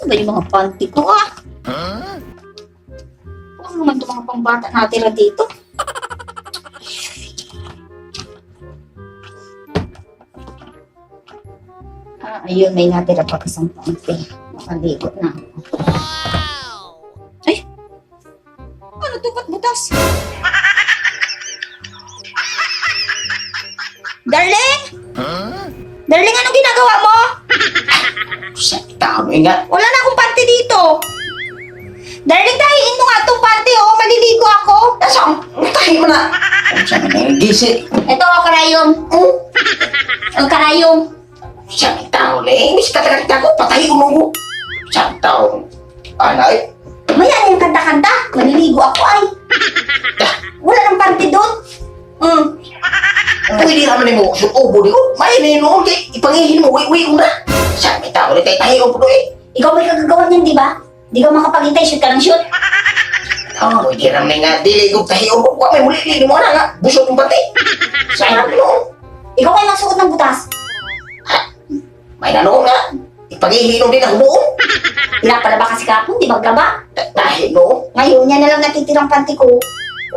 Saan ba yung mga panty ko ah? Huwag naman itong mga pangbata natira dito. Ah, ayun, may natira pa kasang panty. Nakaligo na ako. Ay! Ano to? Ba't butas? Darling! Darling, anong ginagawa mo? Sa tao eh nga. Wala na akong panty dito. Darling, tahiin mo nga itong panty, oh. Maliligo ako. Nasa ang tahi mo na. Sa mga gisi. Ito, oh, karayom. Oh, Ang karayom. sa tao na eh. Imbis katakarita ko, patay ko nung Sa tao. Anay. Maya yung kanta-kanta. Maliligo ako, ay. Wala nang panty doon. Pwede naman mo. So, ubo di ko. May ninoon kay ipangihin mo. Uwi, uwi ko na. Sa may tao na tayo tahi ko po eh. Ikaw may kagagawan yan, di ba? Di ka makapagintay. Shoot ka ng shoot. Oh, pwede naman nga. Dili ko tahi ko. Wa may muli li mo na nga. Busog kong pati. Sa ano? Ikaw kayo magsuot ng butas. May nanoon nga. Ipangihin din ang buong. Pinapalaba kasi kapon, di maglaba. Tahi no. Ngayon, yan na lang natitirang panty ko.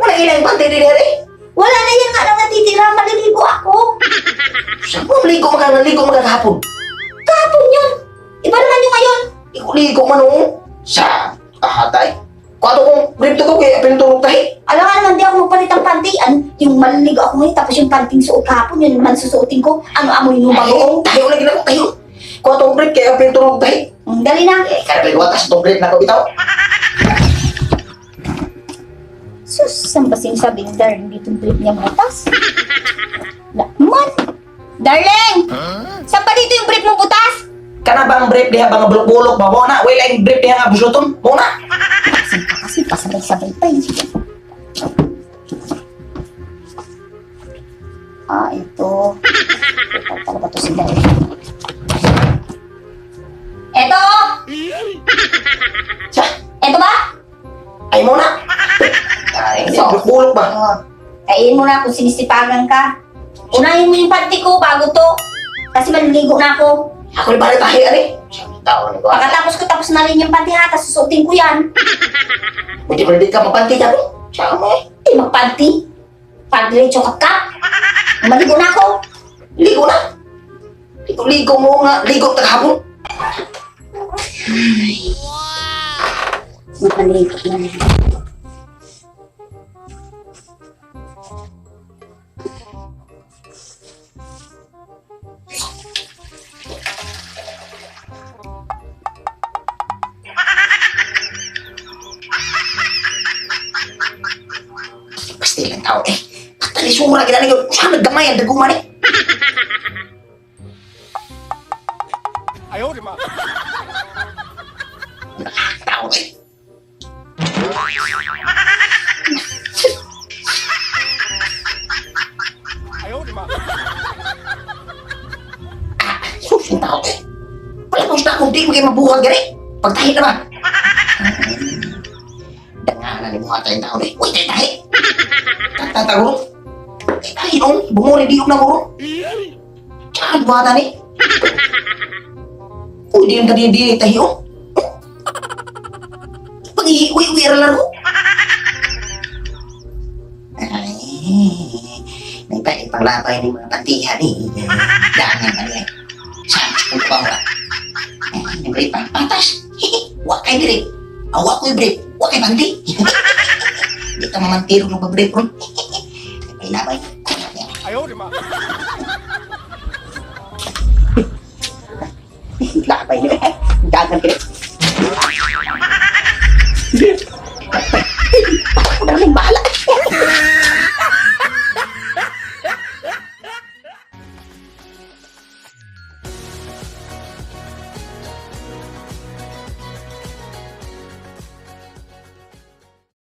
Wala ilang pati din eh. Wala na yan nga lang natitira. Maliligo ako. Sa mo ligo makalaligo magkakahapon. Kahapon yun. Iba naman yung ngayon. Ligo-ligo man oo. Sa ahatay. Kuwato kong rito ko kaya pinutulog tahi. Alam nga naman, di ako magpalit ng panty. Ano, yung maliligo ako ngayon, tapos yung panting suot kahapon, yun naman susuotin ko. Ano amoy mo bagoong? Tayo lagi na ko tayo. Kuwato kong brief kaya pinutulog tahi. Dali na. Eh, kada may watas itong brief na ko bitaw. Sus, saan ba sinasabi ni Darling dito yung trip niya butas? Laman! Darling! Saan pa dito yung brief mo butas? Kana ba ang brief diha ba nga bulok-bulok ba? Mo na, wala yung brief diha nga busloton. Mo na. Saan pa kasi, pasabay-sabay pa eh. Ah, ito. Ito talaga to si Darling. Eto! Sa, Eto ba? ay mo na. Ay, So. bulok-bulok ba? Oo. Kainin mo na kung sinisipagan ka. Unahin mo yung panty ko bago to. Kasi maliligo na ako. Ako ni bari tahi ani. Sa tao ni ko. Pagkatapos ko tapos na rin yung panty ha, tapos susuotin ko yan. Pwede ba di ka mapanti ka ko? Sa mo eh. Di magpanty. Pagdiretso ka ka. Maligo na ako. Ligo na. Ligo-ligo mo nga, ligo taghapon. Mapaligo na rin. Pastilan tao eh. Patalisura kita ni Saan naggamay ang daguman eh. 哎呦我的妈！ Tao eh. 哎呦我的妈！ Sus, yung tao eh. Wala mo sa akong di mo kayo mabuhag gani. Pagtahi na ba? Danganan ni buhat tayong tao eh. Uy, tayo tahi. Tataguro. Tayo tahi noon. Bumuri di na guro. Saan buhatan eh? Uy, di yung kadi di tahi oh. Pag-ihi, uy, uy, laro. Ay, may pa ipanglabay ni mga pantihan eh. Dangan ano eh. Saan sa pa wala? Ay, brief pa. Patas. Wa kay brief. Awa ko'y brief. Wa kay panti. Di ka mamantiro ng brief ron. May labay.